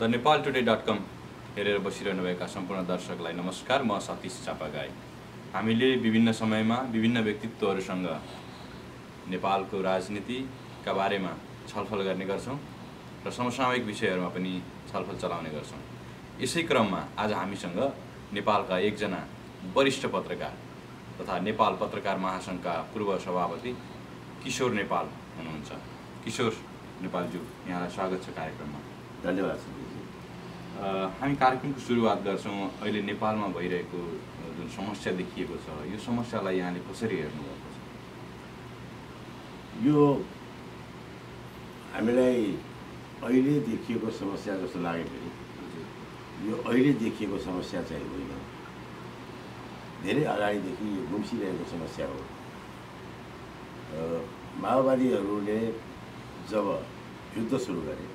The Nepal टुडे.com हेरेर बसिरहनुभएका सम्पूर्ण दर्शकलाई नमस्कार। म सतीश चापागाई। हामीले विभिन्न समयमा विभिन्न व्यक्तित्वहरूसँग नेपालको राजनीतिका बारेमा छलफल गर्ने गर्छौं र समसामयिक विषयहरूमा पनि छलफल चलाउने गर्छौं। यसै क्रममा आज हामीसँग नेपालका एकजना वरिष्ठ पत्रकार तथा नेपाल पत्रकार महासंघका पूर्व सभापति किशोर नेपाल हुनुहुन्छ। किशोर नेपालज्यू, यहाँलाई स्वागत छ कार्यक्रममा। धन्यवाद। हामी कार्यक्रमको सुरुवात गर्छौं। अहिले नेपालमा भइरहेको जुन समस्या देखिएको छ, यो समस्यालाई यहाँले कसरी हेर्नुभएको छ? यो हामीलाई अहिले देखिएको समस्या जस्तो लागे पनि यो अहिले देखिएको समस्या चाहिँ होइन, धेरै अगाडिदेखि यो गुम्सिरहेको समस्या हो। माओवादीहरूले जब युद्ध सुरु गरे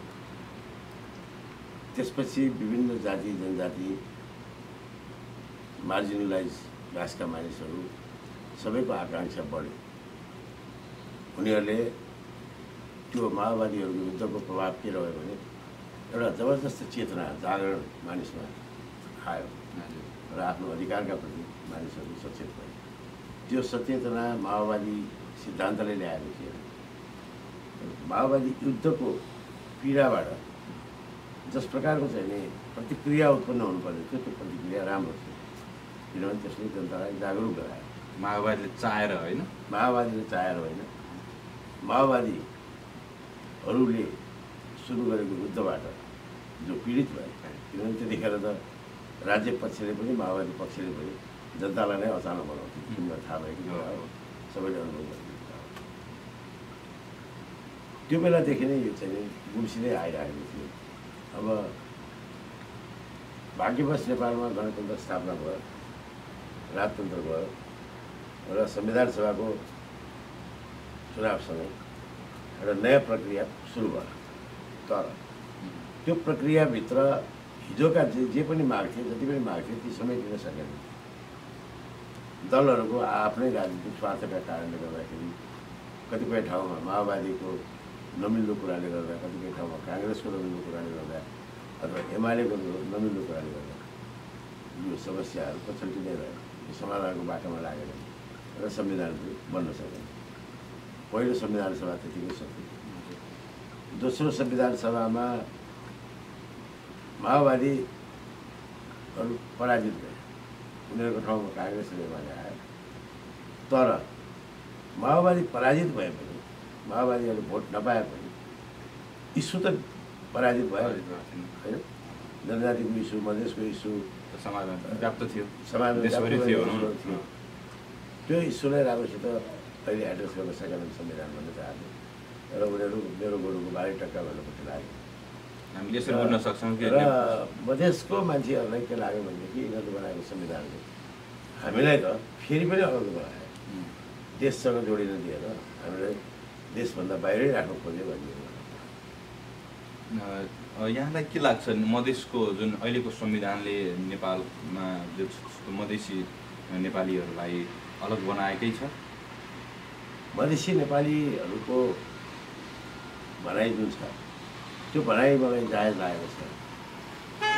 त्यसपछि विभिन्न जाति जनजाति, मार्जिनलाइज क्लासका मानिसहरू सबैको आकांक्षा बढ्यो। उनीहरूले त्यो माओवादीहरूको युद्धको प्रभाव के रह्यो भने एउटा जबरजस्त चेतना जागरण मानिसमा आयो र आफ्नो अधिकारका प्रति मानिसहरू सचेत भए। त्यो सचेतना माओवादी सिद्धान्तले ल्याएको थिएन। माओवादी युद्धको पीडाबाट जस प्रकारको चाहिँ नि प्रतिक्रिया उत्पन्न हुनुपर्ने थियो, त्यो प्रतिक्रिया राम्रो थियो, किनभने त्यसले जनतालाई जागरुक गरायो। माओवादीले चाहेर होइन, माओवादीहरूले सुरु गरेको युद्धबाट जो पीडित भए, किनभने त्यतिखेर त राज्य पक्षले पनि माओवादी पक्षले पनि जनतालाई नै अचानक बनाउँथ्यो। तिमीलाई थाहा भएको कुरा हो, सबैले अनुभव गरेको कुरा हो। त्यो बेलादेखि नै यो चाहिँ गुम्सिँदै आइरहेको थियो। अब भाग्यवश नेपालमा गणतन्त्र स्थापना भयो, राजतन्त्र भयो र संविधान सभाको चुनावसँगै एउटा नयाँ प्रक्रिया सुरु भयो। तर त्यो प्रक्रियाभित्र हिजोका जे पनि माग थिए, जति पनि माग थिए, ती समेटिन सकेन। दलहरूको आफ्नै राजनीतिक स्वार्थका कारणले गर्दाखेरि कतिपय ठाउँमा माओवादीको नमिल्दो कुराले गर्दा, कतिपय ठाउँमा काङ्ग्रेसको नमिल्दो कुराले गर्दा अथवा एमालेको नमिल्दो कुराले गर्दा यो समस्याहरू पछल्टिँदै रह्यो। यो समाधानको बाटोमा लागेन र संविधान पनि बन्न सकेन। पहिलो संविधान सभा त्यतिकै सक्यो। दोस्रो संविधान सभामा माओवादीहरू पराजित भए। उनीहरूको ठाउँमा काङ्ग्रेस र एमाले आयो। तर माओवादी पराजित भए पनि, माओवादीहरूले भोट नपाए पनि इस्यु त पराजित भयो होइन। जनजातिको इस्यु, मधेसको इस्यु समाजमा व्याप्त थियो, समाजमा थियो। त्यो इस्युलाई राम्रोसित अहिले एड्रेस गर्न सकेन संविधान भन्न चाहन्छु र उनीहरू मेरो गोरुको 12 टक्का भन्नुपर्छ लाग्यो। हामीले यसरी बुझ्न सक्छौँ कि र मधेसको मान्छेहरूलाई के लाग्यो भनेदेखि यिनीहरूले बनाएको संविधानले हामीलाई त फेरि पनि अगाडि बढायो, देशसँग जोडिन दिएर हामीलाई देशभन्दा बाहिरै राख्नु खोज्यो भन्ने। यहाँलाई के लाग्छ, मधेसको जुन अहिलेको संविधानले नेपालमा जो मधेसी नेपालीहरूलाई अलग बनाएकै छ? मधेसी नेपालीहरूको भनाइ जुन छ त्यो भनाइ मलाई जायज लागेको छ।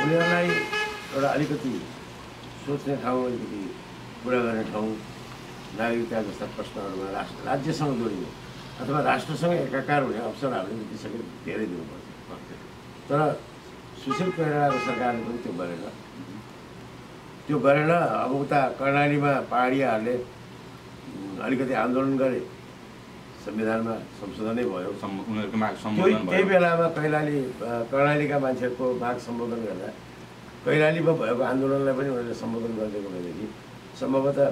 उनीहरूलाई एउटा अलिकति सोच्ने ठाउँ, अलिकति कुरा गर्ने ठाउँ, नागरिकता जस्ता प्रश्नहरूमा राज्यसँग जोडिने अथवा राष्ट्रसँग एकाकार हुने अवसर हामीले बितिसके धेरै दिनुपर्छ। तर सुशील कोइरालाको सरकारले पनि त्यो गरेन। अब उता कर्णालीमा पहाडियाहरूले अलिकति आन्दोलन गरे, संविधानमा संशोधनै भयो। उनीहरूको माग सम्बोधन भयो। त्यही बेलामा कर्णालीका मान्छेहरूको माग सम्बोधन गर्दा कैलालीमा भएको आन्दोलनलाई पनि उनीहरूले सम्बोधन गरिदिएको भएदेखि सम्भवतः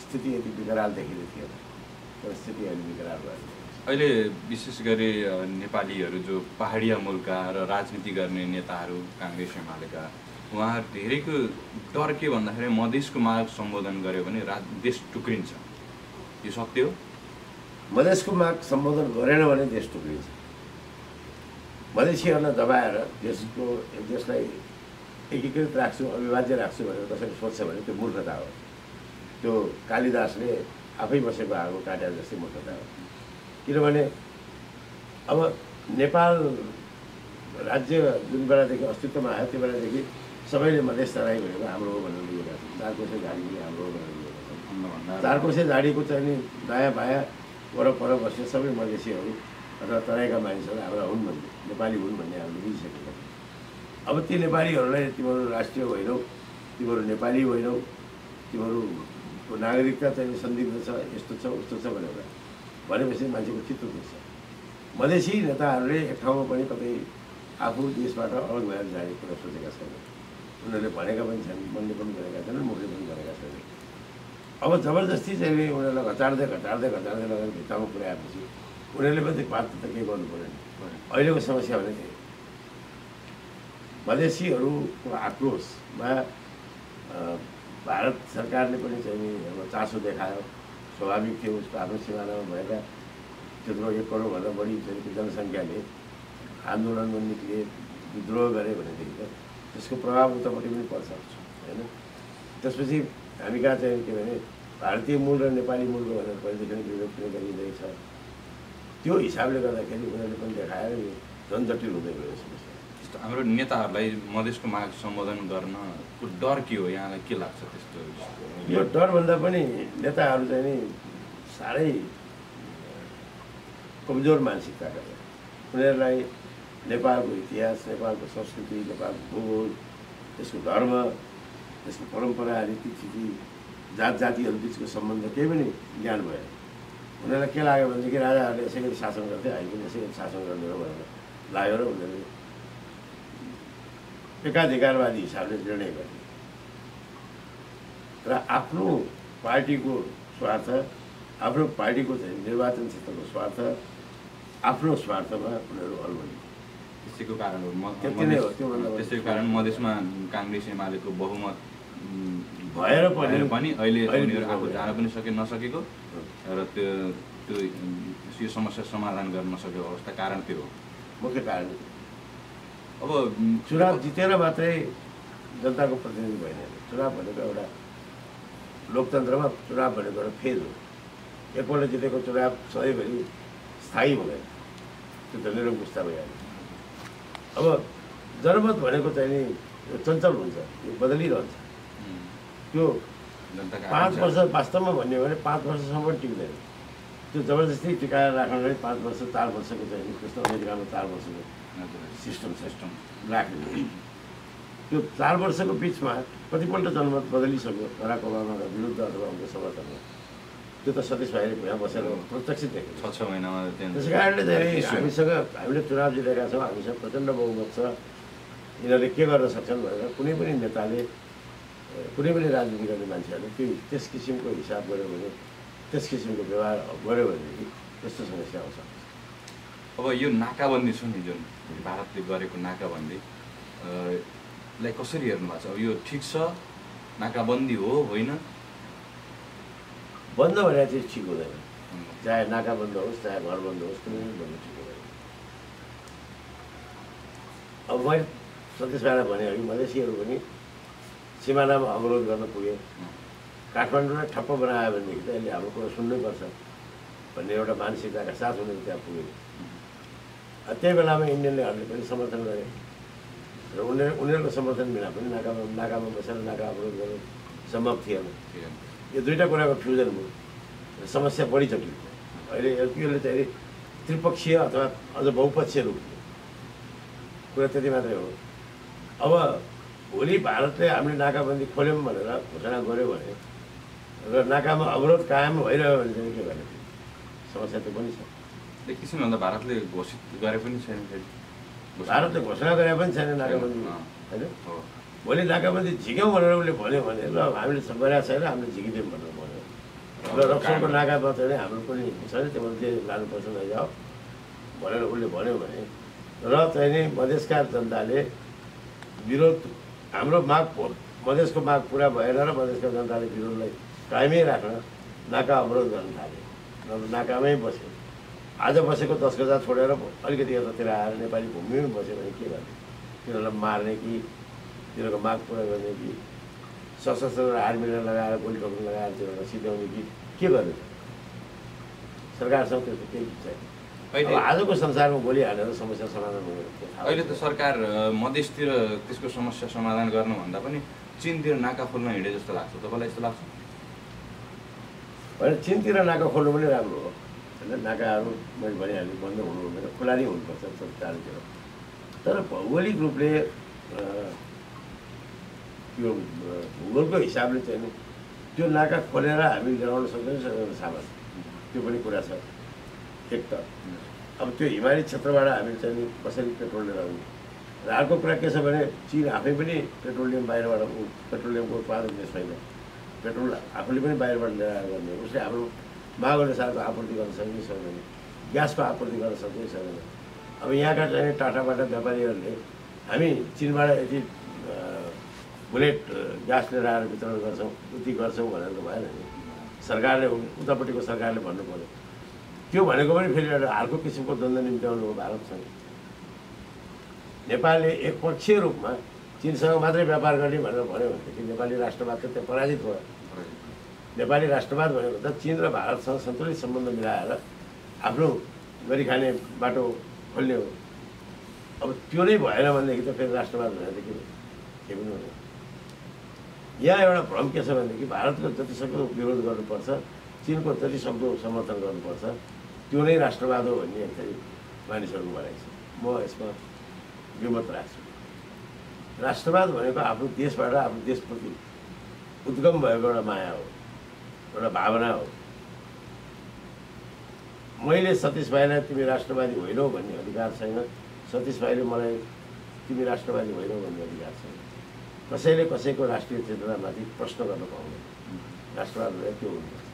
स्थिति यति विकराल देखिँदै थिएन। तर स्थिति अहिले विकराल भयो। अहिले विशेष गरी नेपालीहरू जो पहाडिया मूलका र राजनीति गर्ने नेताहरू, काङ्ग्रेस एमालेका, उहाँहरू धेरैको डर के भन्दाखेरि मधेसको माग सम्बोधन गर्यो भने देश टुक्रिन्छ। यो सत्य हो? मधेसको माग सम्बोधन गरेन भने देश टुक्रिन्छ। मधेसीहरूलाई दबाएर देशलाई एकीकृत राख्छु, अविभाज्य राख्छु भनेर कसैले सोध्छ भने त्यो मूर्खता हो। त्यो कालिदासले आफै बसेको आगो काटे जस्तै मूर्खता हो। किनभने अब नेपाल राज्य जुन बेलादेखि अस्तित्वमा आयो त्यो बेलादेखि सबैले मधेस तराई भनेको हाम्रो हो भनेर लिएका छन्। चारकोसे झाडी पनि हाम्रो हो भनेर लिएका छन्। चारकोसे झाडीको चाहिँ नि दायाँ बायाँ वरपर बस्ने सबै मधेसीहरू अथवा तराईका मानिसहरू हाम्रा हुन् भन्ने नेपाली हुन् भन्ने हामीले बुझिसकेका छौँ। अब ती नेपालीहरूलाई तिमीहरू राष्ट्रिय होइनौ, तिमीहरू नेपाली होइनौ, तिमीहरूको नागरिकता चाहिँ संदिग्ध छ, यस्तो छ उस्तो छ भनेपछि मान्छेको चित्त दुख्छ। मधेसी नेताहरूले एक ठाउँमा पनि कतै आफू देशबाट अलग भएर जाने कुरा सोचेका छैनन्। उनीहरूले भनेका पनि छैनन्, मनले पनि भनेका छैनन्, मुखले पनि भनेका छैनन्। अब जबरजस्ती चाहिँ उनीहरूलाई घटाड्दै लगेर भित्तामा पुर्याएपछि उनीहरूले पनि बात त केही गर्नु परेन। अहिलेको समस्या भने मधेसीहरूको आक्रोशमा भारत सरकारले पनि चाहिँ अब चासो देखायो। स्वाभाविक थियो, उसको आफ्नो सिमानामा भएका त्यत्रो 1 करोडभन्दा बढी चाहिँ जनसङ्ख्याले आन्दोलनमा निक्लिए, विद्रोह गरे भनेदेखि त त्यसको प्रभाव उतापट्टि पनि पर्छ होइन। त्यसपछि हामी कहाँ चाहिँ के भने भारतीय मूल र नेपाली मूलको भनेर पहिलेदेखि विरोध पनि गरिँदैछ। त्यो हिसाबले गर्दाखेरि उनीहरूले पनि देखाएर यो झन् जटिल हुँदै गयो समस्या। हाम्रो नेताहरूलाई मधेसको माग सम्बोधन गर्नको डर के हो, यहाँलाई के लाग्छ त्यस्तो? यो डरभन्दा पनि नेताहरू चाहिँ नि साह्रै कमजोर मानसिकताका छन्। उनीहरूलाई नेपालको इतिहास, नेपालको संस्कृति, नेपालको भूगोल, त्यसको धर्म, त्यसको परम्परा, रीतिथिति, जात जातिहरू बिचको सम्बन्ध केही पनि ज्ञान भएन। उनीहरूलाई के लाग्यो भनेदेखि राजाहरूले यसै गरी शासन गर्थे, अहिले पनि यसै गरी शासन गर्ने हो भनेर लाग्यो र उनीहरूले एकाधिकारवादी हिसाबले निर्णय गर्ने र आफ्नो पार्टीको स्वार्थ, आफ्नो पार्टीको चाहिँ निर्वाचन क्षेत्रको स्वार्थ, आफ्नो स्वार्थमा उनीहरू अलमली। त्यसैको कारण हो त्यति नै हो। त्यसैको कारण मधेसमा काङ्ग्रेस एमालेको बहुमत भएर पनि अहिले उनीहरू आफू जान पनि नसकेको र त्यो समस्या समाधान गर्न नसकेको अवस्था कारण त्यो हो, मुख्य कारण। अब चुनाव जितेर मात्रै जनताको प्रतिनिधि भएन। चुनाव भनेको एउटा लोकतन्त्रमा चुनाव भनेको एउटा फेज हो। एकपल्ट जितेको चुनाव सधैँभरि स्थायी हुँदैन, त्यो त निरङ्कुशता भइहाल्यो। अब जनमत भनेको चाहिँ नि चञ्चल हुन्छ, यो बदलिरहन्छ। त्यो 5 वर्ष वास्तवमा भन्ने हो भने 5 वर्षसम्म टिक्दैन। त्यो जबरजस्ती टिकाएर राख्नलाई 5 वर्ष 4 वर्षको चाहिँ त्यस्तो अमेरिकामा 4 वर्षको सिस्टम राख्ने। त्यो 4 वर्षको बिचमा कतिपल्ट जनमत बदलिसक्यो बराक ओबामाका विरुद्ध अथवा उनको समर्थनमा। त्यो त सतीश भाइले यहाँ बसेर प्रत्यक्ष देख्यो 6 महिनामा। त्यसै कारणले चाहिँ हामीले चुनाव जितेका छौँ, हामीसँग प्रचण्ड बहुमत छ, यिनीहरूले के गर्न सक्छन् भनेर कुनै पनि नेताले, कुनै पनि राजनीति गर्ने मान्छेहरूले त्यस किसिमको हिसाब गऱ्यो भने, त्यस किसिमको व्यवहार गऱ्यो भनेदेखि त्यस्तो समस्या आउँछ। अब यो नाकाबन्दी छ नि, जुन भारतले गरेको नाकाबन्दी लाई कसरी हेर्नु भएको छ? अब यो ठिक छ, नाकाबन्दी हो होइन? बन्द भनेर चाहिँ ठिक हुँदैन। चाहे नाका बन्द होस्, चाहे घर बन्द होस्, कुनै पनि बन्द ठिक हुँदैन। अब मैले सतीश भाइलाई भने अघि मधेसीहरू पनि सिमानामा अवरोध गर्न पुगे। काठमाडौँलाई ठप्प बनायो भनेदेखि त यसले हाम्रो कुरा सुन्नैपर्छ भन्ने एउटा मानसिकताका साथ उनीहरू त्यहाँ पुगे। त्यही बेलामा इन्डियनहरूले पनि समर्थन गरे र उनीहरूको समर्थन बिना पनि नाकामा बसेर नाका अवरोध गर्नु सम्भव थिएन। यो दुईवटा कुराको फ्युजन भयो र समस्या बढी जटिल भयो। अहिले एलपिओले चाहिँ त्रिपक्षीय अथवा अझ बहुपक्षीय रूप कुरा त्यति मात्रै हो। अब भोलि भारतले हामीले नाकाबन्दी खोल्यौँ भनेर घोषणा गर्यो भने र नाकामा अवरोध कायम भइरह्यो भने चाहिँ के गर्ने? समस्या त पनि छ। एक किसिमभन्दा भारतले घोषित गरे पनि छैन, भारतले घोषणा गरे पनि छैन नाकाबन्दी होइन। भोलि नाकाबन्दी झिक्यौँ भनेर उसले भन्यो भने ल हामीले गरेका छैन, हामीले झिकिदियौँ भनेर भन्यो र रक्सौलको नाकामा चाहिँ हाम्रो पनि छैन, त्यो जे लानुपर्छ नजाऊ भनेर उसले भन्यो भने र चाहिँ नि मधेसका जनताले विरोध, हाम्रो माग, मधेसको माग पुरा भएन र मधेसका जनताले विरोधलाई कायमै राख्न नाका अवरोध गर्न थाल्यो, नभए नाकामै बस्यो। आज बसेको 10 गजा छोडेर अलिकति यतातिर आएर नेपाली भूमिमै बस्यो भने के गर्ने? तिनीहरूलाई मार्ने कि तिनीहरूको माग पुरा गर्ने कि सशस्त्र आर्मीलाई लगाएर गोली ठोक्न लगाएर तिनीहरूलाई सिध्याउने कि के गर्ने? सरकारसँग त्यस्तो केही छैन। अहिले आजको संसारमा गोली हालेर समस्या समाधान हुने अहिले त सरकार मधेसतिर त्यसको समस्या समाधान गर्नुभन्दा पनि चीनतिर नाका खोल्न हिँडे जस्तो लाग्छ तपाईँलाई यस्तो लाग्छ? होइन, चीनतिर नाका खोल्नु पनि राम्रो हो होइन। नाकाहरू मैले भनिहालेँ बन्द हुनु हुँदैन, खुला नै हुनुपर्छ चारैतिर। तर भौगोलिक रूपले यो भूगोलको हिसाबले चाहिँ नि त्यो नाका खोलेर हामी ल्याउन सक्दैन सामान, त्यो पनि कुरा छ। एक त अब त्यो हिमाली क्षेत्रबाट हामी चाहिँ नि कसरी पेट्रोल लिएर आउने र अर्को कुरा के छ भने चीन आफै पनि पेट्रोलियम बाहिरबाट पेट्रोलियमको उत्पादन देश होइन, पेट्रोल आफूले पनि बाहिरबाट ल्याएर गर्ने, उसले हाम्रो माग अनुसारको आपूर्ति गर्न सक्नै सक्दैन, ग्यासको आपूर्ति गर्न सक्नै सक्दैन। अब यहाँका चाहिँ टाटाबाट व्यापारीहरूले हामी चीनबाट यति बुलेट ग्यास लिएर आएर वितरण गर्छौँ उति गर्छौँ भनेर त भएन नि। सरकारले उतापट्टिको सरकारले भन्नु पऱ्यो। त्यो भनेको पनि फेरि एउटा अर्को किसिमको द्वन्द्व निम्त्याउनु हो भारतसँग। नेपालले एकपक्षीय रूपमा चीनसँग मात्रै व्यापार गर्ने भनेर भन्यो भनेदेखि नेपाली राष्ट्रवाद त त्यहाँ पराजित भयो। नेपाली राष्ट्रवाद भनेको त चीन र भारतसँग सन्तुलित सम्बन्ध मिलाएर आफ्नो गरी खाने बाटो खोल्ने हो। अब त्यो नै भएन भनेदेखि त फेरि राष्ट्रवाद भनेदेखि के पनि हुँदैन। यहाँ एउटा भ्रम के छ भनेदेखि भारतको जतिसक्दो विरोध गर्नुपर्छ, चीनको जतिसक्दो समर्थन गर्नुपर्छ, त्यो नै राष्ट्रवाद हो भन्ने फेरि मानिसहरूको भनाइ छ। म यसमा विमत राख्छु। राष्ट्रवाद भनेको आफ्नो देशबाट आफ्नो देशप्रति उद्गम भएको एउटा माया हो, एउटा भावना हो। मैले सतीश भाइलाई तिमी राष्ट्रवादी होइनौ भन्ने अधिकार छैन, सतीश भाइले मलाई तिमी राष्ट्रवादी होइनौ भन्ने अधिकार छैन। कसैले कसैको राष्ट्रिय चेतनामाथि प्रश्न गर्न पाउँदैन। राष्ट्रवाद भनेको त्यो हुनुपर्छ।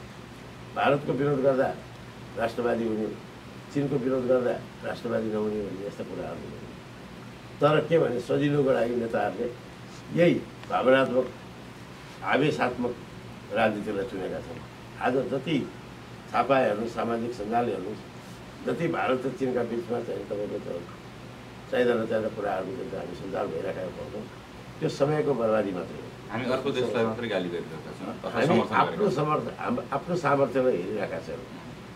भारतको विरोध गर्दा राष्ट्रवादी हुने, चीनको विरोध गर्दा राष्ट्रवादी नहुने भन्ने यस्ता कुराहरू हुँदैन। तर के भने सजिलोको लागि नेताहरूले यही भावनात्मक आवेशात्मक राजनीतिलाई चुनेका छन्। आज जति छापा हेर्नुहोस्, सामाजिक सञ्जाल हेर्नुहोस्, जति भारत र चीनका बिचमा चाहिँ तपाईँको त चाहिँदा नचाहिँदा कुराहरू जुन हामी सञ्जाल भइराखेका पाउँछौँ, त्यो समयको बर्बादी मात्रै हो। हामी अर्को देशलाई मात्रै गाली गरिरहेका छौँ, हामी आफ्नो सामर्थ्यलाई हेरिरहेका छौँ,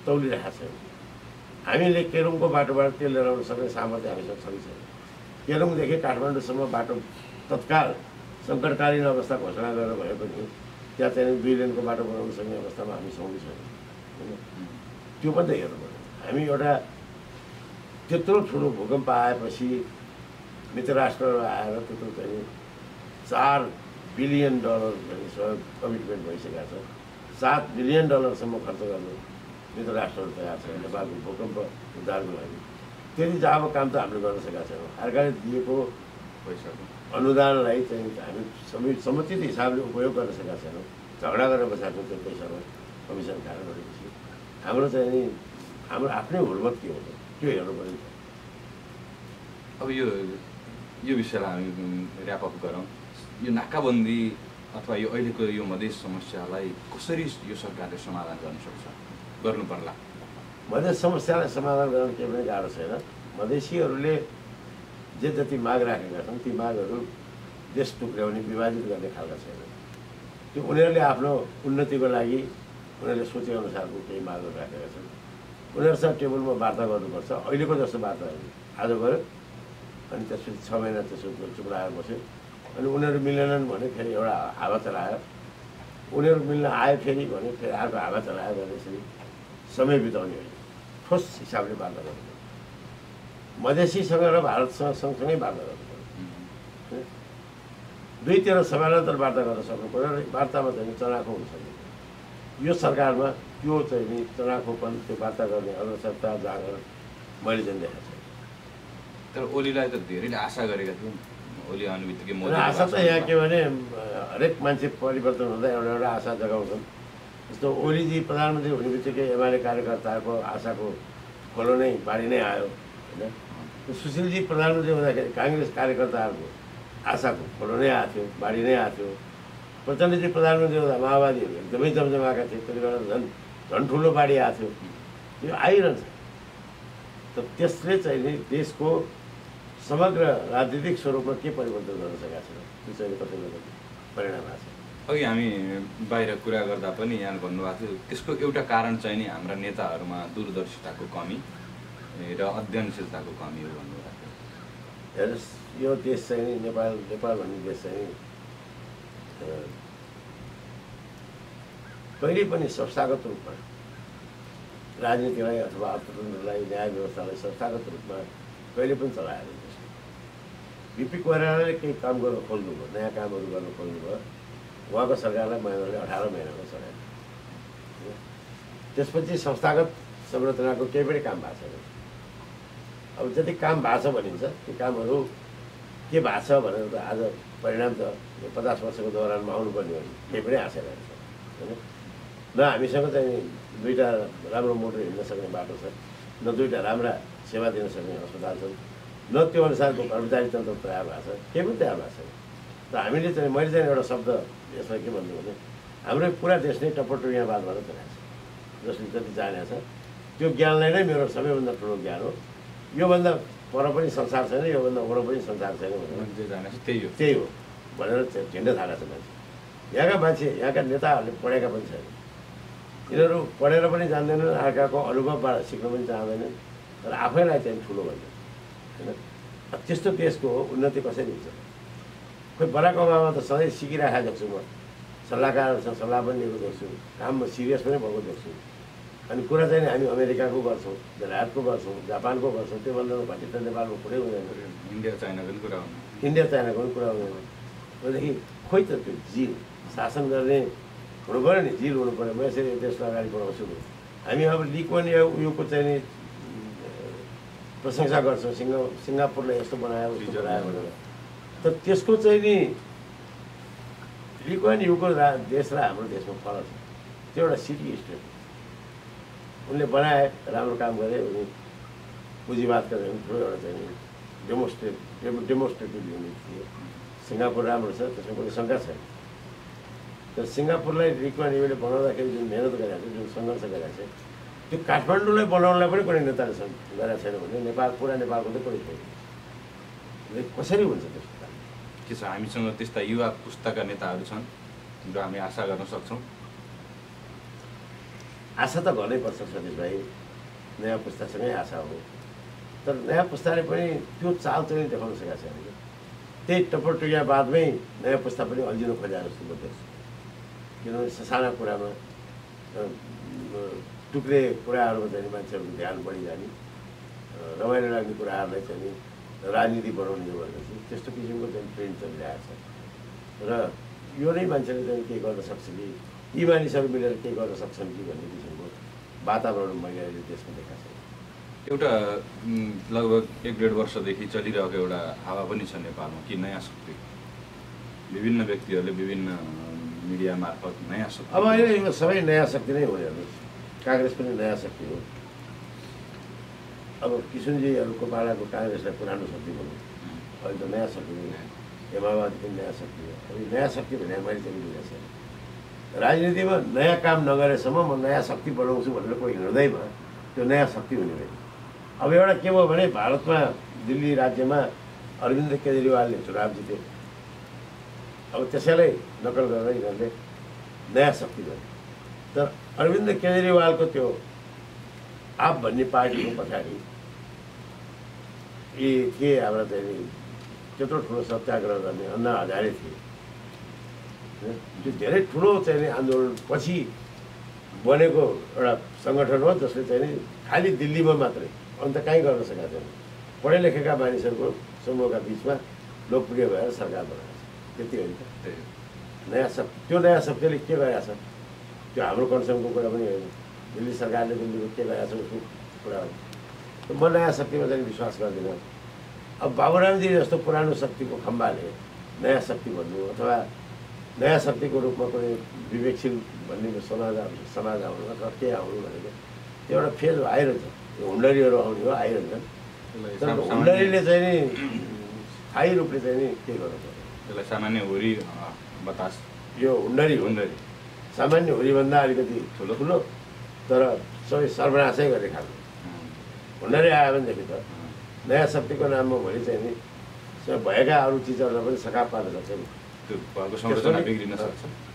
तौलिरहेका छौँ। हामीले केरुङको बाटोबाट तेल लिएर आउन सक्ने सामर्थ्य हामीसँग छँदै छैन। केरुङदेखि काठमाडौँसम्म बाटो तत्काल सङ्कटकालीन अवस्था घोषणा गरेर भए पनि त्यहाँ चाहिँ 2 लेनको बाटो बनाउन सक्ने अवस्थामा हामी छँदै छैनौँ होइन। त्यो पनि त हेर्नु पर्यो। हामी एउटा त्यत्रो ठुलो भूकम्प आएपछि मित्र राष्ट्रहरू आएर त्यत्रो चाहिँ $4 बिलियन सहयोग कमिटमेन्ट भइसकेको छ। $7 बिलियन खर्च गर्नु मित्र राष्ट्रहरू तयार छ नेपालको भूकम्प उद्धारको लागि। त्यति जब काम त हामीले गर्न सकेका छैनौँ। सरकारले दिएको पैसाको अनुदानलाई चाहिँ हामी समुचित हिसाबले उपयोग गर्न सकेका छैनौँ। झगडा गरेर बसेका छौँ त्यो पैसामा कमिसन खाएर गरेपछि। हाम्रो चाहिँ नि हाम्रो आफ्नै हुर्मत के हो त्यो हेर्नु पर्यो। अब यो विषयलाई हामी ऱ्यापअप गरौँ। यो नाकाबन्दी अथवा यो अहिलेको यो मधेस समस्यालाई कसरी यो सरकारले समाधान गर्न सक्छ, गर्नु पर्ला? मधेस समस्यालाई समाधान गर्न केही पनि गाह्रो छैन। मधेसीहरूले जे जति माग राखेका छन् ती मागहरू देश टुक्र्याउने, विभाजित गर्ने खालका छैन। त्यो उनीहरूले आफ्नो उन्नतिको लागि उनीहरूले सोचेअनुसारको केही मागहरू राखेका छन्। उनीहरूसँग टेबलमा वार्ता गर्नुपर्छ। अहिलेको जस्तो वार्ता होइन। आज गऱ्यो अनि त्यसपछि 6 महिना त्यसपछि चुप लागेर बस्यो। अनि उनीहरू मिलेनन् भने फेरि एउटा हावा चलायो, उनीहरू मिल्न आयो फेरि भने फेरि अर्को हावा चलायो भने यसरी समय बिताउने होइन। ठोस हिसाबले वार्ता गर्नु पर्यो। मधेसीसँग र भारतसँग सँगसँगै वार्ता गर्नु पर्यो। दुईतिर समानान्तर वार्ता गर्न सक्नु पर्यो र वार्तामा चाहिँ चनाखो हुन सक्नु पर्यो। यो सरकारमा त्यो चाहिँ नि चनाखोपन, त्यो वार्ता गर्ने आवश्यकता जाँगर मैले चाहिँ देखाएको छु। तर ओलीलाई त धेरैले आशा गरेका थियौँ। ओली आउनु बित्तिकै मोदी आशा त यहाँ के भने हरेक मान्छे परिवर्तन हुँदा एउटा एउटा आशा जगाउँछन्। जस्तो ओलीजी प्रधानमन्त्री हुने बित्तिकै एमाले कार्यकर्ताहरूको आशाको खोलो नै बाढी नै आयो होइन। सुशीलजी प्रधानमन्त्री हुँदाखेरि काङ्ग्रेस कार्यकर्ताहरूको आशाको खोलो नै आएको थियो, बाढी नै आएको थियो। प्रचण्डजी प्रधानमन्त्री हुँदा माओवादीहरू एकदमै जमजमाएका थिए, त्यसले गर्दा झन् ठुलो बाढी आएको थियो। यो आइरहन्छ। त त्यसले चाहिँ नि देशको समग्र राजनीतिक स्वरूपमा के परिवर्तन गर्न सकेका छैन, त्यो चाहिँ कतै न कतै परिणाम आएको छ। अघि हामी बाहिर कुरा गर्दा पनि यहाँ भन्नुभएको थियो त्यसको एउटा कारण चाहिँ नि हाम्रा नेताहरूमा दूरदर्शिताको कमी र अध्ययनशीलताको कमी हो भन्नुभएको हेर्नुहोस् यो देश चाहिँ नि नेपाल भन्ने देश चाहिँ कहिल्यै पनि संस्थागत रूपमा राजनीतिलाई अथवा अर्थतन्त्रलाई न्याय व्यवस्थालाई संस्थागत रूपमा कहिले पनि चलाएन। बिपी कोइरालाले केही काम गर्न खोल्नुभयो, नयाँ कामहरू गर्न खोल्नुभयो, उहाँको सरकारलाई महिनाले 18 महिनामा चलायो। त्यसपछि संस्थागत संरचनाको केही पनि काम भएको छैन। अब जति काम भएको छ भनिन्छ त्यो कामहरू के भएको छ भनेर त आज परिणाम त 50 वर्षको दौरानमा आउनुपर्ने हो, केही पनि आएको छैन होइन। न हामीसँग चाहिँ दुईवटा राम्रो मोटर हिँड्न सक्ने बाटो छ, न दुईवटा राम्रा सेवा दिन सक्ने अस्पताल छन्, न त्यो अनुसारको कर्मचारी तन्त्र तयार भएको छ, केही पनि तयार भएको छैन। र हामीले चाहिँ मैले चाहिँ एउटा शब्द यसमा के भन्नु भने हाम्रो पुरा देश नै टपटुयाबाद भएर चलाएको छ। जसले जति जानेको छ त्यो ज्ञानलाई नै मेरो सबैभन्दा ठुलो ज्ञान हो। योभन्दा पर पनि संसार छैन, योभन्दा वरो पनि संसार छैन भनेर त्यही हो भनेर झिन्डा थालेको छ मान्छे। यहाँका मान्छे, यहाँका नेताहरूले पढेका पनि छैन, यिनीहरू पढेर पनि जान्दैनन्, अर्काको अनुभवबाट सिक्न पनि चाहँदैनन्, तर आफैलाई चाहिँ ठुलो भन्ने होइन। त्यस्तो देशको उन्नति कसरी हुन्छ? खोइ बराक ओबामा त सधैँ सिकिराखेको देख्छु म, सल्लाहकारहरूसँग सल्लाह पनि लिएको देख्छु, काममा सिरियस पनि भएको देख्छु। अनि कुरा चाहिँ हामी अमेरिकाको गर्छौँ, बेलायतको गर्छौँ, जापानको गर्छौँ, त्योभन्दा घटी त नेपालको कुरै हुँदैन। इन्डिया चाइनाको पनि कुरा हुँदैन, इन्डिया चाइनाको पनि कुरा हुँदैन। भनेदेखि खोइ त त्यो जिल शासन गर्ने हुनु पऱ्यो नि, जिल हुनु पऱ्यो। म यसरी देशलाई अगाडि बढाउँछु। हामी अब ली कुवान युको चाहिँ नि प्रशंसा गर्छौँ, सिङ्गापुरले यस्तो बनायो उस्तो बनायो भनेर, तर त्यसको चाहिँ नि ली कुवान युको देश र हाम्रो देशमा फरक छ। त्यो एउटा सिटी स्टेट उनले बनाए, राम्रो काम गरे, उनी पुँजीवादका ठुलो एउटा चाहिँ डेमोन्स्ट्रेटिभ युनिट थियो। सिङ्गापुर राम्रो छ, त्यसमा कुनै शङ्का छैन। तर सिङ्गापुरलाई ली कुवान युले बनाउँदाखेरि जुन मेहनत गरेको छ, जुन सङ्घर्ष गरेको छ, त्यो काठमाडौँलाई बनाउनलाई पनि कुनै नेताले गरेको छैन भने नेपाल, पुरा नेपालको त कुनै छैन। कसरी हुन्छ त्यस्तो काम? के छ हामीसँग त्यस्ता युवा पुस्ताका नेताहरू छन् र हामी आशा गर्न सक्छौँ? आशा त गर्नैपर्छ सतीश भाइ, नयाँ पुस्तासँगै आशा हो। तर नयाँ पुस्ताले पनि त्यो चाल चाहिँ देखाउन सकेको छैन। त्यही टपटुयाबादमै नयाँ पुस्ता पनि अल्झिनु खोजेको जस्तो म देख्छु। किनभने ससाना कुरामा टुक्रे कुराहरूमा चाहिँ मान्छेहरूको ध्यान बढी जाने, रमाइलो लाग्ने कुराहरूलाई चाहिँ राजनीति बनाउने हो भनेपछि त्यस्तो किसिमको चाहिँ ट्रेन्ड चलिरहेको छ। र यो नै मान्छेले चाहिँ केही गर्न सक्छ कि, यी मानिसहरू मिलेर केही गर्न सक्छन् कि भन्ने किसिमको वातावरण मैले अहिले देशमा देखाएको छ। एउटा लगभग 1-1.5 वर्षदेखि चलिरहेको एउटा हावा पनि छ नेपालमा कि नयाँ शक्ति, विभिन्न व्यक्तिहरूले विभिन्न मिडिया मार्फत नयाँ शक्ति। अब अहिले यो सबै नयाँ शक्ति नै हो। हेर्नुहोस्, काङ्ग्रेस पनि नयाँ शक्ति हो। अब किशनजीहरूको पालाको काङ्ग्रेसलाई पुरानो शक्ति भन्नु, अहिले त नयाँ शक्ति नै हो। माओवादी पनि नयाँ शक्ति हो। अब नयाँ शक्ति भने मैले चाहिँ बुझेको छैन। राजनीतिमा नयाँ काम नगरेसम्म म नयाँ शक्ति बनाउँछु भनेर कोही हिँड्दैमा त्यो नयाँ शक्ति हुने होइन। अब एउटा के भयो भने भारतमा दिल्ली राज्यमा अरविन्द केजरीवालले चुनाव जिते। अब त्यसैलाई नकल गरेर यिनीहरूले नयाँ शक्ति गरे। तर अरविन्द केजरीवालको त्यो आप भन्ने पार्टीको पछाडि के हाम्रा चाहिँ त्यत्रो ठुलो सत्याग्रह गर्ने अन्ना हजारे थिए। त्यो धेरै ठुलो चाहिँ आन्दोलनपछि बनेको एउटा सङ्गठन हो, जसले चाहिँ नि खालि दिल्लीमा मात्रै, अन्त कहीँ गर्न सकेका छैन। पढे लेखेका मानिसहरूको समूहका बिचमा लोकप्रिय भएर सरकार बनाएको छ। त्यति हो नि त। नयाँ शक्ति, त्यो नयाँ शक्तिले के गरेको छ? त्यो हाम्रो कन्सर्नको कुरा पनि होइन, दिल्ली सरकारले दिल्लीको के गरेको छ उसको कुरा हो। म नयाँ शक्तिमा चाहिँ विश्वास गर्दिनँ। अब बाबुरामजी जस्तो पुरानो शक्तिको खम्बाले नयाँ शक्ति भन्नु अथवा नयाँ शक्तिको रूपमा कुनै विवेकशील भन्ने समाज आउनु अथवा के आउनु भनेको त्यो एउटा फेज आइरहन्छ। त्यो हुन्डरीहरू आउने हो, आइरहन्छन्। तर हुन्डरीले चाहिँ नि स्थायी रूपले चाहिँ नि के गर्नु पर्यो? त्यसलाई सामान्य हुरी बतास, यो हुन्डरी सामान्य हुरीभन्दा अलिकति ठुलो, तर सबै सर्वनाशै गरे खालको हुन्डरी आयो भनेदेखि त नयाँ शक्तिको नाममा भोलि चाहिँ नि भएका अरू चिजहरूलाई पनि सकाप पार्न सक्छ नि।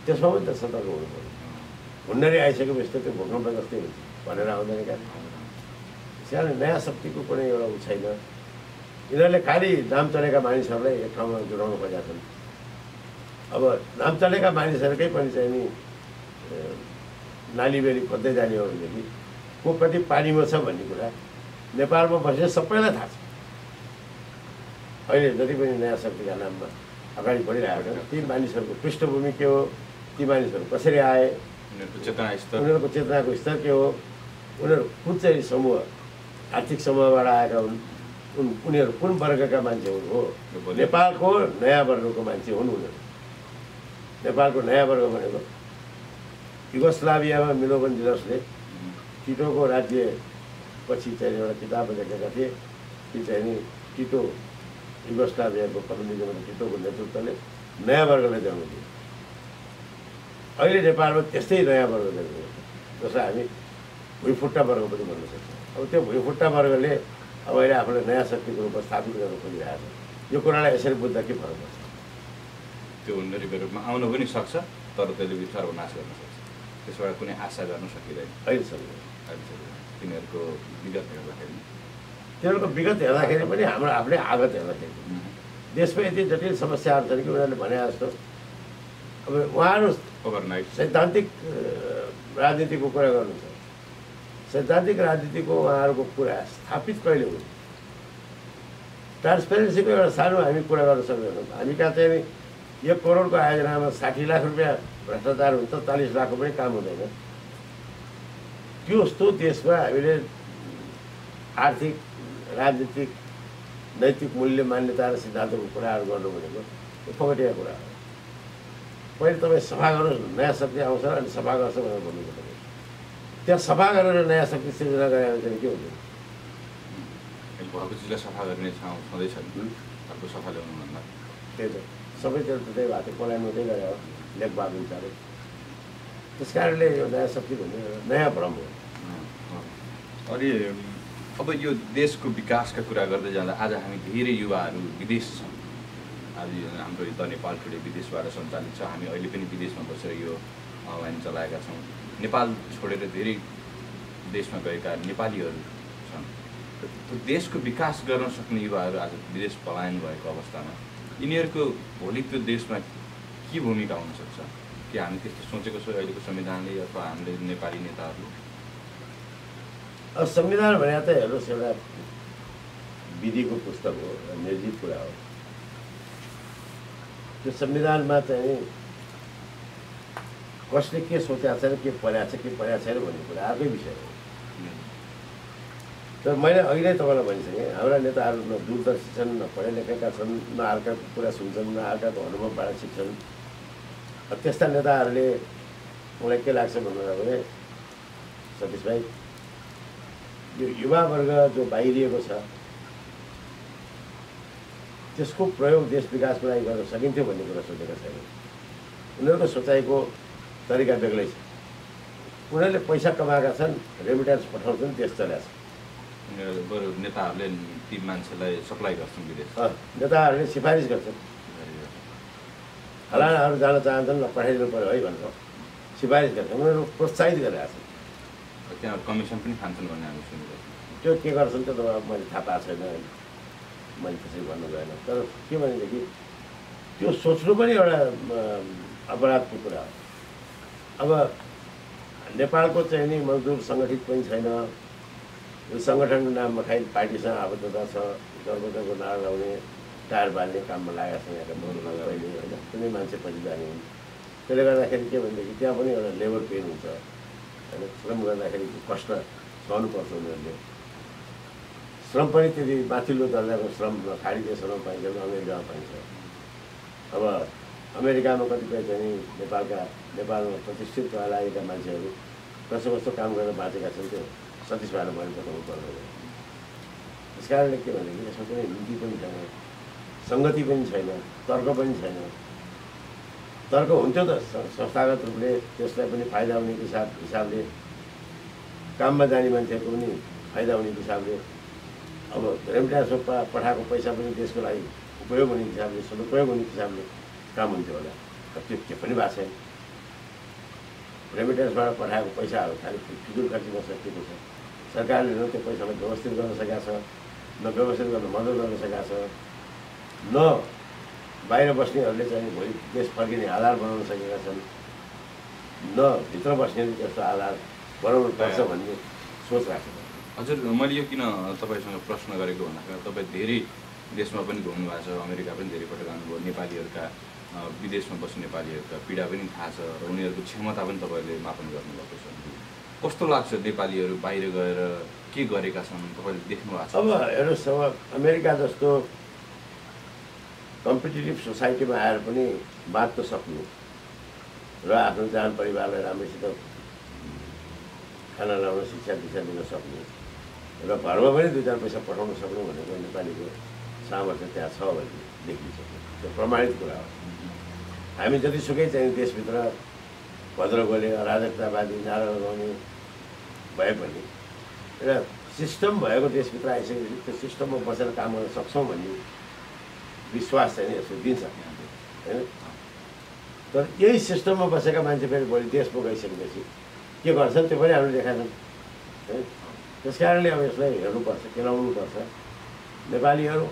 त्यसमा पनि त सतर्क हुनु पऱ्यो। हुन्डरी आइसकेपछि त त्यो भूकम्प जस्तै हुन्छ भनेर आउँदैन क्या। सानो नयाँ शक्तिको कुनै एउटा उ छैन। यिनीहरूले खालि नाम चलेका मानिसहरूलाई एक ठाउँमा जोडाउन खोजेका छन्। अब नाम चलेका मानिसहरूकै पनि चाहिँ नि नालीबेली खोज्दै जाने हो भनेदेखि को कति पानीमा छ भन्ने कुरा नेपालमा बसेर सबैलाई थाहा छ। अहिले जति पनि नयाँ शक्तिका नाममा अगाडि बढिरहेको छ ती मानिसहरूको पृष्ठभूमि के हो, ती मानिसहरू कसरी आए, उनीहरूको चेतनाको स्तर के हो, उनीहरू कुन चाहिँ समूह आर्थिक समूहबाट आएका हुन्, उनीहरू कुन वर्गका मान्छे हुन् हो। नेपालको नयाँ वर्गको मान्छे हुन् उनीहरू। नेपालको नयाँ वर्ग भनेको युगोस्लाभियामा मिलोभनजिलसले टिटोको राज्य पछि चाहिँ एउटा किताब लेखेका थिए कि चाहिँ नि टिटो युगोस्लाभियाको कम्युनिजम टिटोको नेतृत्वले नयाँ वर्गलाई जन्म दियो। अहिले नेपालमा त्यस्तै नयाँ वर्ग जन्मिएको छ जसलाई हामी भुइँफुट्टा वर्ग पनि भन्न सक्छौँ। अब त्यो भुइँफुट्टा वर्गले अब अहिले आफूलाई नयाँ शक्तिको रूपमा स्थापित गर्न खोजिरहेको छ। यो कुरालाई यसरी बुझ्दा के फरक पर्छ? त्यो उन्नतिको रूपमा आउनु पनि सक्छ, तर त्यसले सर्वनाश गर्न सक्छ। त्यसबाट कुनै आशा गर्न सकिँदैन अहिलेसम्म। तिनीहरूको विगत हेर्दाखेरि पनि हाम्रो आफ्नै आगत हेर्दाखेरि देशमा यति जटिल समस्याहरू छन् कि उनीहरूले भने जस्तो अब उहाँहरू ओभरनाइट सैद्धान्तिक राजनीतिको कुरा गर्नु छ। सैद्धान्तिक राजनीतिको उहाँहरूको कुरा स्थापित कहिले हुन्छ? ट्रान्सपेरेन्सीको एउटा सानो हामी कुरा गर्न सक्दैनौँ। हामी कहाँ चाहिँ 1 करोडको आयोजनामा 60 लाख रुपियाँ भ्रष्टाचार हुन्छ, 40 लाखको पनि काम हुँदैन। त्यो जस्तो देशमा हामीले आर्थिक, राजनीतिक, नैतिक मूल्य, मान्यता र सिद्धान्तको कुराहरू गर्नु भनेको यो फगटिया कुरा हो। पहिले तपाईँ सफा गर्नुहोस्, नयाँ शक्ति आउँछ अनि सफा गर्छ भनेर भन्नुपर्छ। त्यहाँ सफा गरेर नयाँ शक्ति सिर्जना गरे भने चाहिँ के हुन्छ? भएको चिजलाई सफा गर्ने ठाउँ छँदैछ नि, अर्को सफा ल्याउनु भन्दा त्यही त सबैतिर त त्यही भएको थियो, पलायन मात्रै गरे हो लेखबाद अनुसारै। त्यस कारणले यो नयाँ शक्ति भन्ने नयाँ भ्रम हो। अनि अब यो देशको विकासका कुरा गर्दै जाँदा आज हामी धेरै युवाहरू विदेश छौँ। आज हाम्रो द नेपाल टुडे विदेशबाट सञ्चालित छ। हामी अहिले पनि विदेशमा बसेर यो अभियान चलाएका छौँ। नेपाल छोडेर धेरै देशमा गएका नेपालीहरू छन्। त्यो देशको विकास गर्न सक्ने युवाहरू आज विदेश पलायन भएको अवस्थामा यिनीहरूको भोलि त्यो देशमा के भूमिका हुनसक्छ? कि हामी त्यस्तो सोचेको छौँ अहिलेको संविधानले अथवा हामीले नेपाली नेताहरूले? अब संविधान भने त हेर्नुहोस् एउटा विधिको पुस्तक हो, निर्जित कुरा हो। त्यो संविधानमा चाहिँ कसले के सोचेको छैन, के पढाएको छ, के पढाएको छैन भन्ने कुरा अर्कै विषय हो। तर मैले अहिले तपाईँलाई भनिसकेँ, हाम्रा नेताहरू न दूरदर्शी छन्, न पढे लेखेका छन्, न अर्काको कुरा सुन्छन्, न अर्काको अनुभवबाट सिक्छन्। त्यस्ता नेताहरूले मलाई के लाग्छ भन्नुभयो भने सतीश भाइ, यो युवा वर्ग जो बाहिरिएको छ त्यसको प्रयोग देश विकासको लागि गर्न सकिन्थ्यो भन्ने कुरा सोचेका छैन। उनीहरूको सोचाइको तरिका बेग्लै छ। उनीहरूले पैसा कमाएका छन्, रेमिट्यान्स पठाउँछन्, देश चलेको छ। बरु नेताहरूले ती मान्छेलाई सप्लाई गर्छन् विदेश। नेताहरूले सिफारिस गर्छन्, फलानाहरू जान चाहन्छन्, ल पठाइदिनु पऱ्यो है भनेर सिफारिस गर्छन्। उनीहरू प्रोत्साहित गरिरहेको छन्। त्यहाँ कमिसन पनि खान्छन् भन्ने हामी सुनिरहेको त्यो के गर्छन् त्यो त मैले थाहा पाएको छैन, मैले त्यसरी भन्नु गएन। तर के भनेदेखि त्यो सोच्नु पनि एउटा अपराधको कुरा हो। अब नेपालको चाहिँ नि मजदुर सङ्गठित पनि छैन। यो सङ्गठनको नाममा खालि पार्टीसँग आबद्धता छ, दरबदरको नारा लाउने, टायर बाल्ने काममा लागेका छन् यहाँका मजदुर अहिले होइन, कुनै मान्छे पछि जाने हुन्। त्यसले गर्दाखेरि के भनेदेखि त्यहाँ पनि एउटा लेबर पेन हुन्छ होइन। श्रम गर्दाखेरि कष्ट सहनुपर्छ उनीहरूले। श्रम पनि त्यति माथिल्लो दर्जाको श्रम खाडी देशहरूमा पाइन्छ, अमेरिकामा पाइन्छ। अब अमेरिकामा कतिपय चाहिँ नेपालमा प्रतिष्ठित लागेका मान्छेहरू कस्तो कस्तो काम गरेर बाँचेका छन् त्यो सतीशबाट मैले बताउनु पर्दैन। त्यस कारणले के भनेदेखि यसमा कुनै नीति पनि छैन, सङ्गति पनि छैन, तर्क पनि छैन। तर्क हुन्थ्यो त संस्थागत रूपले त्यसलाई पनि फाइदा हुने हिसाबले, काममा जाने मान्छेहरूको पनि फाइदा हुने हिसाबले, अब रेमिट्यान्समा पठाएको पैसा पनि देशको लागि उपयोग हुने हिसाबले, सदुपयोग हुने हिसाबले काम हुन्थ्यो होला। त्यो के पनि भएको छैन। रेमिट्यान्सबाट पठाएको पैसाहरू खालि फिजुल खर्चमा सकिएको छ। सरकारले न त्यो पैसालाई व्यवस्थित गर्न सकेको छ, न व्यवस्थित गर्न मद्दत गर्न सकेको छ, न बाहिर बस्नेहरूले चाहिँ भोलि देश फर्किने आधार बनाउन सकेका छन्, न भित्र बस्नेले त्यस्तो आधार बनाउनु पर्छ भन्ने सोच राखेको छ। हजुर, मैले यो किन तपाईँसँग प्रश्न गरेको भन्दाखेरि तपाईँ धेरै देशमा पनि घुम्नु भएको छ, अमेरिका पनि धेरै पटक आउनुभयो, नेपालीहरूका विदेशमा बस्ने नेपालीहरूका पीडा पनि थाहा छ र उनीहरूको क्षमता पनि तपाईँले मापन गर्नुभएको छ। कस्तो लाग्छ नेपालीहरू बाहिर गएर के गरेका छन् तपाईँले देख्नु भएको छ? अब हेर्नुहोस्, अब अमेरिका जस्तो कम्पिटेटिभ सोसाइटीमा आएर पनि बाँच्न सक्नु र आफ्नो जान परिवारलाई राम्रैसित खाना लाउन, शिक्षा दीक्षा दिन सक्नु र घरमा पनि 2-4 पैसा पठाउन सक्नु भनेको नेपालीको सामर्थ्य त्यहाँ छ भने देखिसक्यो। त्यो प्रमाणित कुरा हो। हामी जतिसुकै चाहिँ देशभित्र भद्रगोले अराजकतावादी नारा लगाउने भए पनि एउटा सिस्टम भएको देशभित्र आइसकेपछि त्यो सिस्टममा बसेर काम गर्न सक्छौँ भन्ने विश्वास चाहिँ यसो दिन्छ होइन। तर यही सिस्टममा बसेका मान्छे फेरि भोलि देशमा गइसकेपछि के गर्छन् त्यो पनि हामीले देखाएछन् है। त्यस कारणले अब यसलाई हेर्नुपर्छ, केलाउनुपर्छ। नेपालीहरू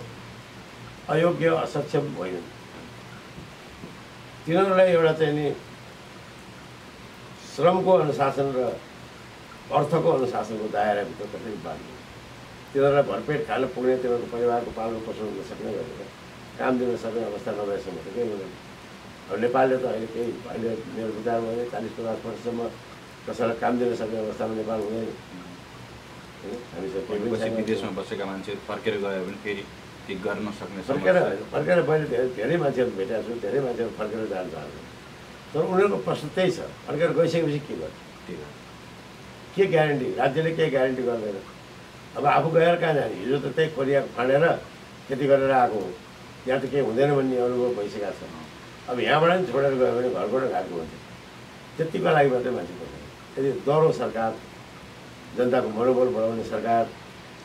अयोग्य असक्षम होइनन्, तिनीहरूलाई एउटा चाहिँ नि श्रमको अनुशासन र अर्थको अनुशासनको दायराभित्र कसरी बाँध्नु, तिनीहरूलाई भरपेट खान पुग्ने, तिनीहरूको परिवारको पालन पोषण गर्न सक्ने गरेर काम दिन सक्ने अवस्था नभएसम्म त केही हुँदैन। अब नेपालले त अहिले मेरो विचारमा 40-50% कसैलाई काम दिन सक्ने अवस्थामा नेपाल हुँदैन। विदेशमा बसेका मान्छे फर्केर गयो भने फेरि केही गर्न सक्ने फर्केर मैले धेरै मान्छेहरू भेटेको छु, धेरै मान्छेहरू फर्केर जान चाहन्छ। तर उनीहरूको प्रश्न त्यही छ, फर्केर गइसकेपछि के गर्छ, के ग्यारेन्टी, राज्यले केही ग्यारेन्टी गर्दैन। अब आफू गएर कहाँ जाने, हिजो त त्यही कोरिया फाँडेर खेती गरेर आएको हो, यहाँ त केही हुँदैन भन्ने अनुभव भइसकेको छ। अब यहाँबाट पनि छोडेर गयो भने घरबाट गएको हुन्छ, त्यतिको लागि मात्रै मान्छे बस्छ। यदि दह्रो सरकार, जनताको मनोबल बढाउने सरकार,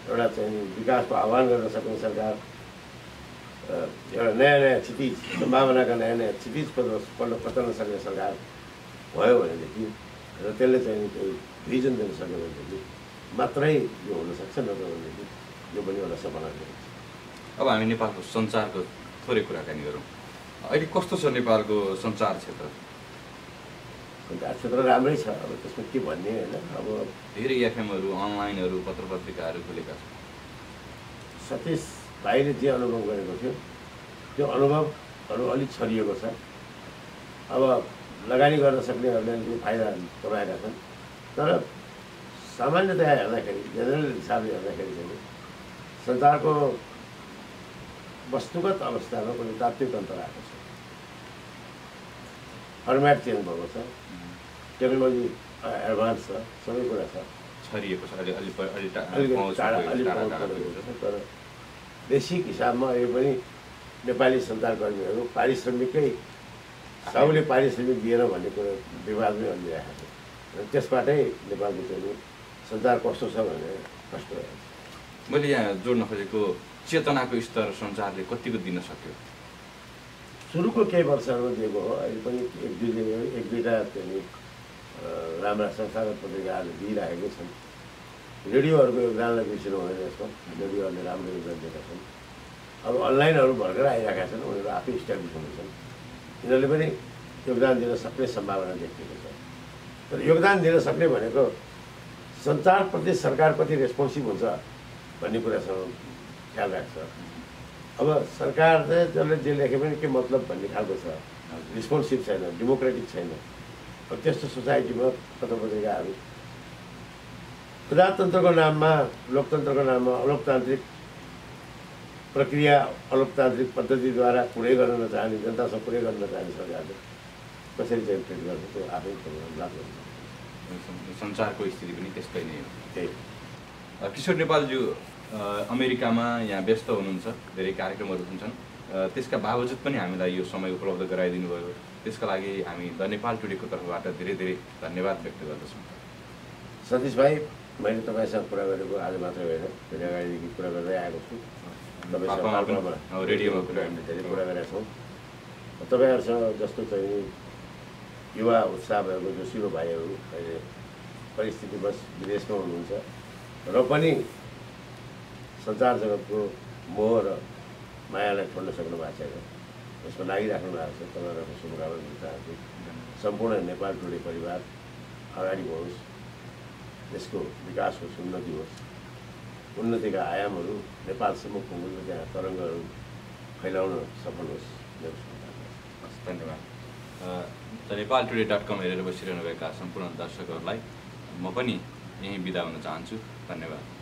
एउटा चाहिँ विकासको आह्वान गर्न सक्ने सरकार, एउटा नयाँ क्षितिज, सम्भावनाका नयाँ क्षितिज पत्लन सक्ने सरकार भयो भनेदेखि र त्यसले चाहिँ केही भिजन दिन सक्यो भनेदेखि मात्रै यो हुनसक्छ, नत्र भनेदेखि यो पनि एउटा सपना हुन्छ। अब हामी नेपालको सञ्चारको थोरै कुराकानी गरौँ। अहिले कस्तो छ नेपालको सञ्चार क्षेत्र? सञ्चार क्षेत्र राम्रै छ, अब त्यसमा के भन्ने होइन। अब धेरै एफएमहरू, अनलाइनहरू, पत्र पत्रिकाहरू खुलेका छन्। सतीश भाइले जे अनुभव गरेको थियो त्यो अनुभवहरू अलिक छरिएको छ। अब लगानी गर्न सक्नेहरूले त्यो फाइदा कमाएका छन्, तर सामान्यतया हेर्दाखेरि, जेनरल हिसाबले हेर्दाखेरि चाहिँ सञ्चारको वस्तुगत अवस्थामा कुनै तात्विक अन्तर आएको छ। फर्मेट चेन्ज भएको छ, टेक्नोलोजी एडभान्स छ, सबै कुरा छ, छरिएको छ, तर बेसिक हिसाबमा यो पनि नेपाली सञ्चारकर्मीहरू पारिश्रमिकै सबैले पारिश्रमिक दिएर भन्ने कुरो विवादमै अलिरहेको छ र त्यसबाटै नेपालको चाहिँ सञ्चार कस्तो छ भनेर प्रश्न रहेको छ। मैले यहाँ जोड्न खोजेको चेतनाको स्तर सञ्चारले कतिको दिन सक्यो? सुरुको केही वर्षहरूमा दिएको हो, अहिले पनि एक दुईवटा चाहिँ राम्रा संस्थागत पत्रिकाहरूले दिइरहेकै छन्। रेडियोहरूको योगदानलाई बिर्सिनु हुँदैन यसमा, रेडियोहरूले राम्रो योगदान दिएका छन्। अब अनलाइनहरू भर्खर आइरहेका छन्, उनीहरू आफै इस्टाब्लिस हुनेछन्, यिनीहरूले पनि योगदान दिन सक्ने सम्भावना देखिएको छ। तर योगदान दिन सक्ने भनेको सञ्चारप्रति सरकार कति रेस्पोन्सिभ हुन्छ भन्ने कुरासँग ख्याल राख्छ। अब सरकार चाहिँ जसले जे लेखे पनि के मतलब भन्ने खालको छ, रेस्पोन्सिभ छैन, डेमोक्रेटिक छैन। अब त्यस्तो सोसाइटीमा पत्र पत्रिकाहरू प्रजातन्त्रको नाममा, लोकतन्त्रको नाममा अलोकतान्त्रिक प्रक्रिया, अलोकतान्त्रिक पद्धतिद्वारा पुरै गर्न नचाहने, जनतासँग पुरै गर्न नचाहने सरकारले कसरी चाहिँ ट्रिट गर्छ त्यो आफै लाग्छ। सञ्चारको स्थिति पनि त्यस्तै नै हो। त्यही किशोर नेपालज्यू अमेरिकामा यहाँ व्यस्त हुनुहुन्छ, धेरै कार्यक्रमहरू हुन्छन्, त्यसका बावजुद पनि हामीलाई यो समय उपलब्ध गराइदिनु भयो, त्यसका लागि हामी द नेपाल टुडेको तर्फबाट धेरै धेरै धन्यवाद व्यक्त गर्दछौँ। सतीश भाइ, मैले तपाईँसँग कुरा गरेको आज मात्रै होइन, धेरै अगाडिदेखि कुरा गर्दै आएको छु। रेडियोमा कुरा धेरै कुरा गरेका छौँ। तपाईँहरूसँग जस्तो चाहिँ युवा उत्साह भएको जोसिलो भाइहरू अहिले परिस्थितिवश विदेशमा हुनुहुन्छ र र पनि सञ्चार जगतको मोह र मायालाई छोड्न सक्नु भएको छैन। यसमा लागिराख्नु भएको छ। तपाईँहरूको शुभकामना दिन चाहन्छु। सम्पूर्ण नेपाल टुडे परिवार अगाडि बढोस्, यसको विकास होस्, उन्नति होस्, उन्नतिका आयामहरू नेपालसम्म पुगोस्, त्यहाँ तरङ्गहरू फैलाउन सफल होस्। धन्यवाद। नेपालटुडे.com हेरेर बसिरहनुभएका सम्पूर्ण दर्शकहरूलाई म पनि यहीँ बिदा हुन चाहन्छु। धन्यवाद।